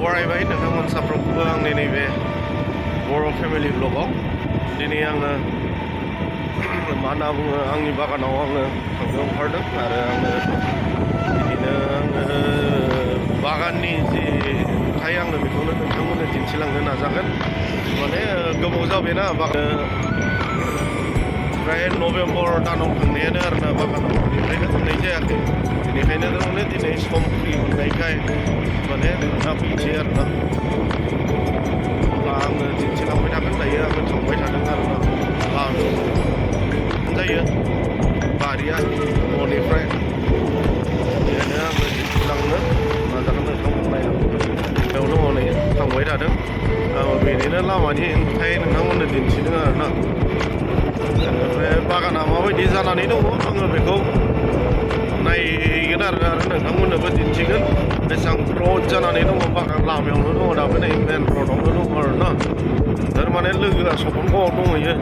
बरायबाय नोंथांमोन साफ्रोमखौबो आंनि नैबे बर' फेमिलि ब्लगाव दिनै आङो मा होनना बुङो आंनि बागानाव आङो थांनो ओंखारदों आरो बिदिनो बागाननि जि नुथाय आङो बेखौनो नोंथांमोननो दिन्थिलांनो नाजागोन माने गोबाव जाबायना फ्राय नभेम्बर दानाव थांनायानो आरोना बागानाव बेनिफ्रायनो थांनाय जायाखै बेनिखायनो माने दिनै सम फ्रि मोननायखाय माने नोंथाङा फैनोसै आरोना अब्ला आङो दिन्थिलांबाय थागोन दायो आङो थांबाय थादों आरोना जायो बारिया न'निफ्राय बेखायनो आङो दिन्थिलांनो नाजागोन नोंथांमोन नायलांनो बेयावनो हनै थांबाय थादों आङो बेनिनो लामानि नुथाय नोंथांमोननो दिन्थिदों आरोना बेनिफ्राय बागाना माबायदि जानानै दङ आङो बेखौ नायगोन आरो नोंथांमोननोबो दिन्थिगोन बेसेबां ग्रथ जानानै दङ बागान लामायावनो दङ दाबो नै मेन रडआवनो दङ आरोना थारमाने लोगोआ सपनगावआव दंहैयो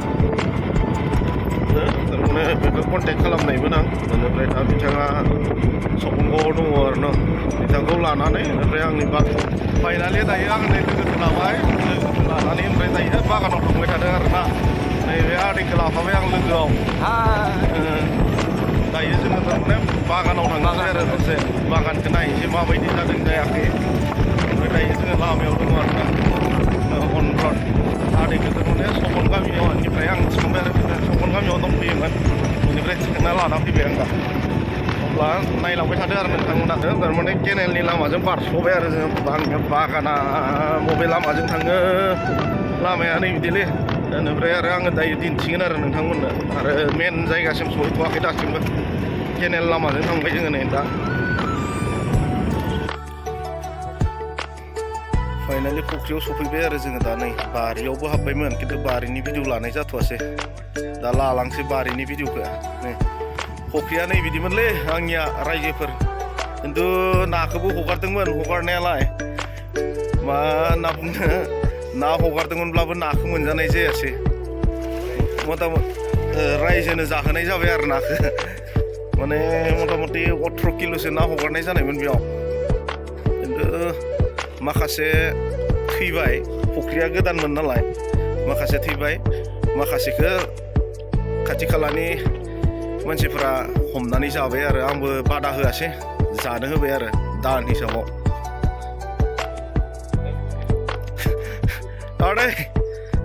थारमाने बेखौ कन्टेक्ट खालामनायमोन आं बेनिफ्राय दा बिथाङा सपनगावआव दङ आरोना बिथांखौ लानानै बेनिफ्राय आंनि फाइनालि दायो आं नै लोगोखौ लाबाय लोगोखौ लानानै ओमफ्राय दायो बागानाव थांबाय थादों आरोना नैबे आदैखौ लाफाबाय आं लोगोआव दायो जोङो थारमाने बागानाव थांनोसै आरो दसे बागानखौ नायनोसै माबायदि जादों जायाखै ओमफ्राय दायो जोङो लामायाव दङ आरोना अनफ्रन आदैखौ थारमाने सपन गामिनिफ्राय आं थिखांबाय आरो सपन गामियाव दंफैयोमोन बेनिफ्राय थिखांना लाना फैबाय आं दा अब्ला नायलांबाय थादों आरो नोंथांमोना थारमाने केनेलनि लामाजों बारस'बाय आरो जोङो बागाना बबे लामाजों थाङो लामाया नै बिदिलै बेनिफ्राय आरो आङो दायो दिन्थिगोन आरो नोंथांमोननो आरो मेन जायगासिम सहैथ'वाखै दासिमबो केनेल लामाजों थांबाय जोङो नै दा फाइनालि फुख्रियाव सफैबाय आरो जोङो दा नै बारियावबो हाबबायमोन खिन्थु बारिनि भिडिअ लानाय जाथ'वासै दा लालांसै बारिनि भिडिअखौ नै फुख्रिया नै बिदिमोनलै आंनिया रायजोफोर खिन्थु नाखौबो हगारदोंमोन हगारनायालाय मा होनना बुङो ना हगारदोंमोनब्लाबो नाखौ मोनजानाय जायासै रायजोनो जाहोनाय जाबाय आरो नाखौ माने मथा मथि 18 किल'सो ना हगारनाय जानायमोन बेयाव खिन्थु माखासे थैबाय फुख्रिया गोदानमोन नालाय माखासे थैबाय माखासेखौ खाथि खालानि मानसिफोरा हमनानै जाबाय आरो आंबो बादा होआसै जानो होबाय आरो दान हिसाबाव आदै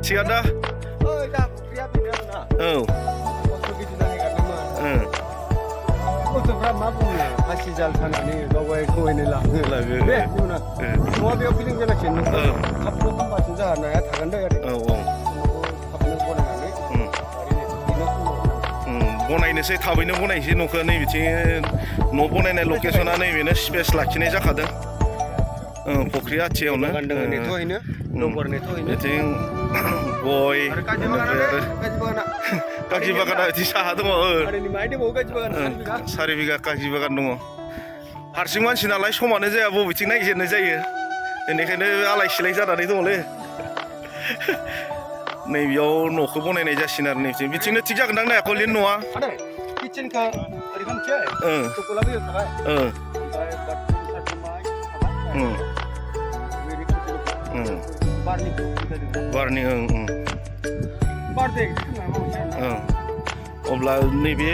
थिगानो दा औ गथ'फ्रा मा बुङो फासि जाल फाननानै गावगाय खहैनो लाङो बे नङा बेयाव फिलिं जानांसिगोन थाबनो होमबासो जोंहा नाया थागोन दे आरो थाबनो बनायनानै बनायनोसै थाबैनो बनायनोसै न'खौ नै बिथिं न' बनायनाय लकेसना नैबेनो स्पेस लाखिनाय जाखादों फुख्रि आथियावनो बिथिं गय काजि बागाना बिदि साहा दङ 4 बिगा काजि बागान दङ हारसिं मानसि नालाय समानो जाया बबेथिं नायजेननाय जायो बेनिखायनो आलाय सिलाय जानानै दङलै नैबेयाव न'खौ बनायनाय जासिगोन आरो नैथिं बिथिंनो थिग जागोन दां नायाखौ लिन न'आ बारनि अब्ला नैबे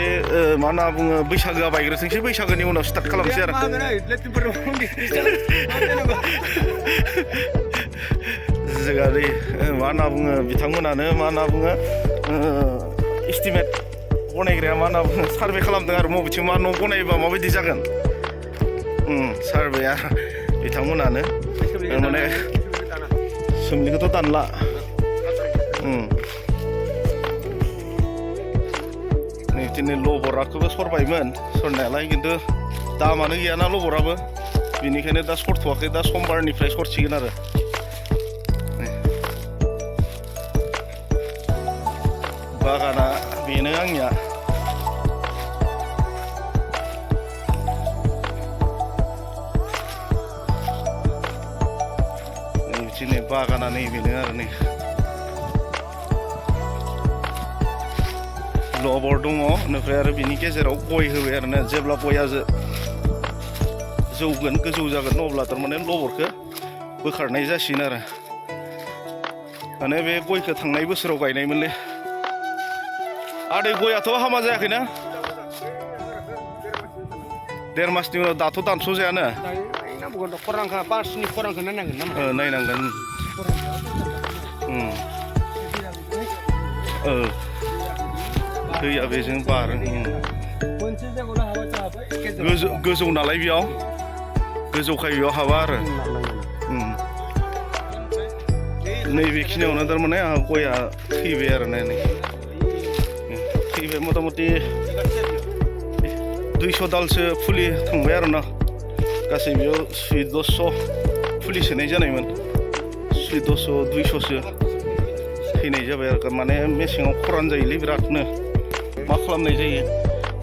मा होनना बुङो बैसागोआ बायग्रोथोंसै बैसागोनि उनाव स्टार्ट खालामसै आरो जोंहा नै मा होनना बुङो बिथांमोनानो मा होनना बुङो इस्टिमेट बनायग्राया मा होनना बुङो सार्भे खालामदों आरो बबेथिं मा न' बनायोबा माबायदि जागोन सार्भेया बिथांमोनानो माने सोमनिखौथ' दानला नै बिदिनो लबराखौबो सरबायमोन सरनायालाय खिन्थु दामानो गैयाना लबराबो बेनिखायनो दा सरथ'वाखै दा समबारनिफ्राय सरसिगोन आरो बागाना बेनो आंनिया नै बिदिनो बागाना नैबेनो आरो नै लबर दङ बेनिफ्राय आरो बिनि गेजेराव गय होबाय आरोना जेब्ला गया जौगोन गोजौ जागोन अब्ला थारमाने लबरखौ बोखारनाय जासिगोन आरो माने बे गयखौ थांनाय बोसोराव गायनायमोनलै आदै गयाथ' हामा जायाखैना 1.5 मासनि उनाव दाथ' दानस' जायानो नायनांगोन दैया बेजों बारो गोजौ नालाय बेयाव गोजौखाय बेयाव हाबा आरो नैबेखिनियावनो थारमाने आंहा गया थैबाय आरो थैबाय मथा मथि 200 दालसो फुलि थांबाय आरो ना गासै बेयाव 200 फुलि सोनाय जानायमोन 200 200सो थैनाय जाबाय आरो माने मेसेङाव खरान जायोलै बिरादनो मा खालामनाय जायो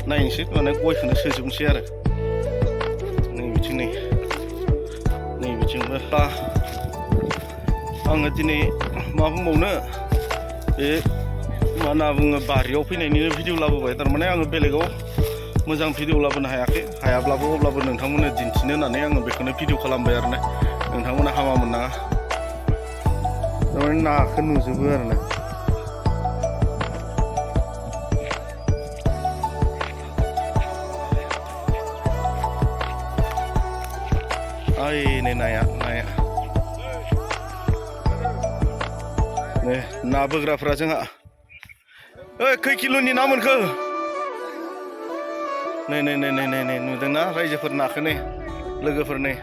नायनोसै माने गयखौनो सोजोबनोसै आरो नैबिथिंबो आङो दिनै मा बुंबावनो बे मा होनना बुङो बारियाव फैनायनि भिडिअ लाबोबाय थारमाने आङो बेलेगाव मोजां भिडिअ लाबोनो हायाब्लाबो अब्लाबो नोंथांमोननो दिन्थिनो होननानै आङो बेखौनो भिडिअ खालामबाय आरो ना नोंथांमोना हामा मोननाङा थारमाने नाखौ नुजोबो आरो ना ओइ नै नाया नै ना बोग्राफ्रा जोंहा ओइ खै किल'नि ना मोनखो नै नुदोंना रायजोफोर नाखौ नै लोगोफोर नै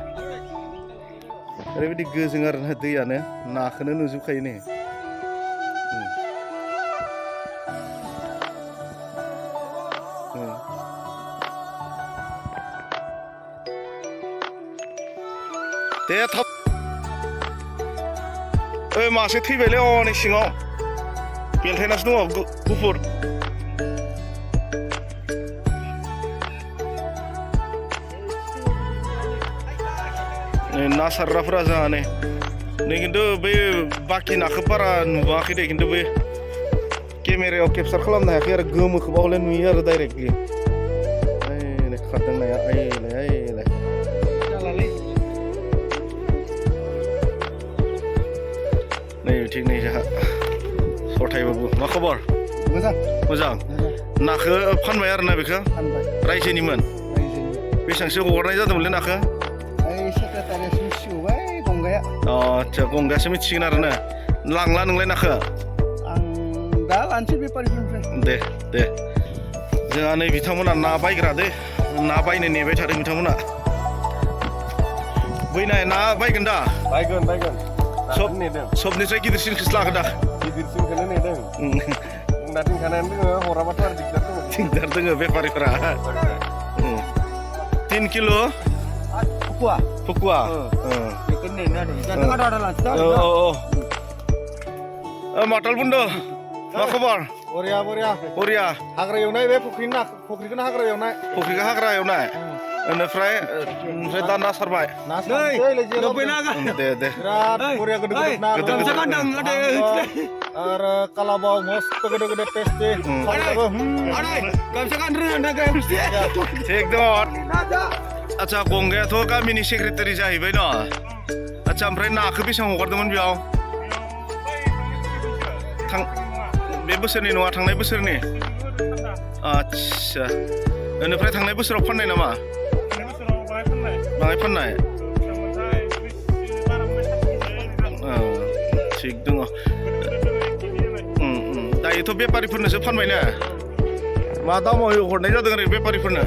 ओरैबायदि गोजों आरो ना दैयानो नाखौनो नुजोबखायो नै दे थाब ओइ मासे थैबायलै नै सिङाव बेलथायनासो दङ गुफुर ना सारग्राफोरा जोंहा नै खिन्थु बै बाखि नाखौ बारा नुवाखै दे खिन्थु बै केमेरायाव केपचार खालामनो हायाखै आरो गोमोखौबा हले नुयो आरो डाइरेक्टलि नै खारदों नाया आइलाय नै बिथिं नै जोंहा सथायबाबो मा खबर मोजां नाखौ फानबाय आरो ना बेखौ रायजोनिमोन बेसेबांसो हगारनाय जादोंमोनलै नाखौ आच्छा गंगायासो मिथिसिगोन आरो ना लांला नोंलाय नाखौ आं दा लानोसै बेफारिफोरनिफ्राय दे जोंहा नै बिथांमोना ना बायग्रा दे ना बायनो नेबाय थादों बिथांमोना बैनाय ना बायगोन दा बायगोन सबनिफ्राय गिदिरसिनखौसो लागोन दा गिदिरसिनखौनो नेदों बुंना दोनखानायानो दोङो हराबाथ' आरो दिगदार दोङो बेफारिफोरा 3 किल' फुकुवा माताल बुन्दो मा खबर बरिया हाग्रा एवनाय बे फुख्रिखौनो हाग्रा एवनाय बेनिफ्राय दा ना सारबाय दे बिराद बरिया गोदो आरो कालाबाव मस्त गोदो टेस्टि थिग दङ आच्छा गंगायाथ' गामिनि सेक्रेटारि जाहैबाय न आच्छा ओमफ्राय नाखौ बेसेबां हगारदोंमोन बेयाव बे बोसोरनि नङा थांनाय बोसोरनि आच्छा बेनिफ्राय थांनाय बोसोराव फाननाय नामा बाङाय फाननाय थिग दङ दायोथ' बेफारिफोरनोसो फानबाय ना मा दामाव हरनाय जादों आरो बेफारिफोरनो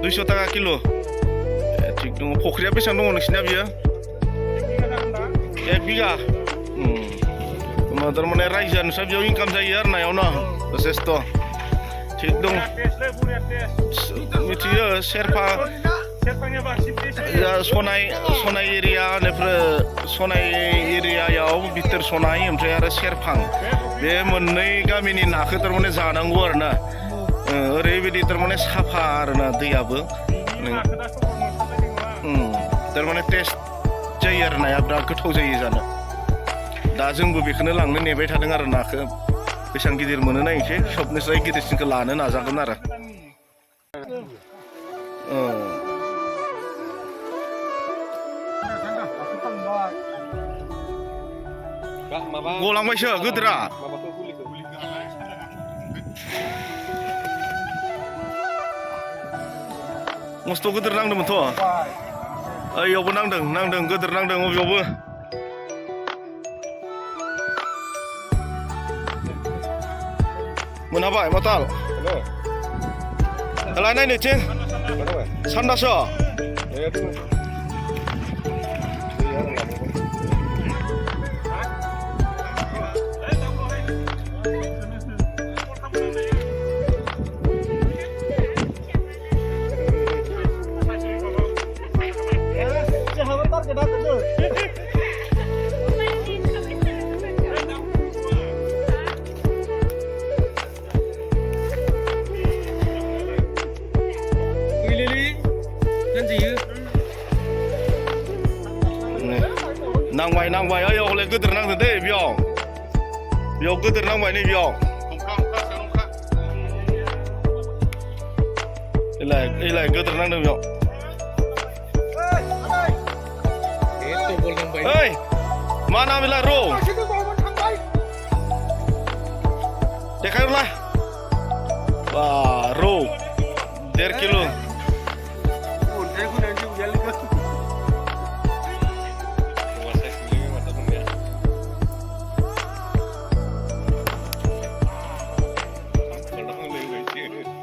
200 थाखा किल' थिग दङ फख्रिया बेसेबां दङ नोंसिना बियो 1 बिगा थारमाने रायजोआनोसो बेयाव इनकाम जायो आरो नायाव न जथेस्थ' थिग दङ मिथियो सेरफा सनाय एरिया बेनिफ्राय सनाय एरियायाव बिथोर सनाय ओमफ्राय आरो सेरफां बे मोननै गामिनि नाखौ थारमाने जानांगौ आरो ना ओरैबायदि थारमाने साफा आरो ना दैयाबो थारमाने टेस्ट जायो आरो नाया बिराद गोथाव जायो जानो दा जोंबो बेखौनो लांनो नेबाय थादों आरो नाखौ बेसेबां गिदिर मोनो नायनोसै सबनिफ्राय गिदिरसिनखौ लानो नाजागोन आरो गलांबायसो गोदोरा मस्थ' गोदोर नांदोंमोनथ' ओइयावबो नांदों गोदोर नांदों अबेयावबो मोनहाबाय माताल लाय नायनोथिं सान्दासो नांबाय ओइ हले गोदोर नांदों दै बेयाव गोदोर नांबाय नै बेयाव एलाय गोदोर नांदों बेयाव ओइ मा ना बेलाय रौ देखायहरलाय बा रौ 1.5 किल'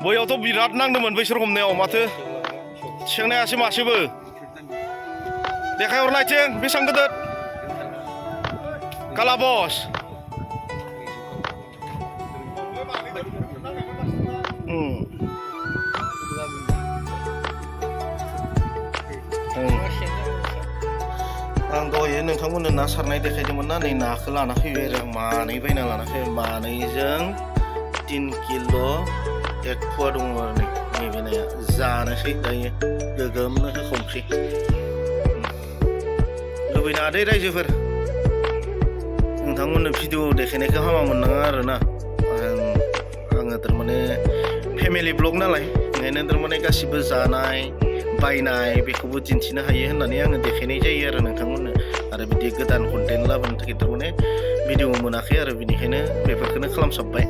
बैयावथ' बिराद नांदोंमोन बैसोर हमनायाव माथो सेंनायासो मासेबो देखायहरलायथिं बेसेबां गिदिर कालाबस आं दहाय नोंथांमोननो ना सारनाय देखायदोंमोन ना नै नाखौ लाना फैबाय आरो आं मानै बायना लाना फैबाय मानैजों 3 किल' 1 फुवा दङ आरो नैबे नाया जानोसै दायो गोगोमनो होखंसै लुबैनो हादै रायजोफोर नोंथांमोननो भिडिअ देखायनायखौ हामा मोननाङा आरो ना आङो थारमाने फेमिलि ब्लग नालाय ओंखायनो थारमाने गासिबो जानाय बायनाय बेखौबो दिन्थिनो हायो होननानै आङो देखायनाय जायो आरो नोंथांमोननो आरो बिदि गोदान कन्टेन्ट लाबोनो थाखाय थारमाने भिडिअ मोनाखै आरो बेनिखायनो बेफोरखौनो खालामसाबबाय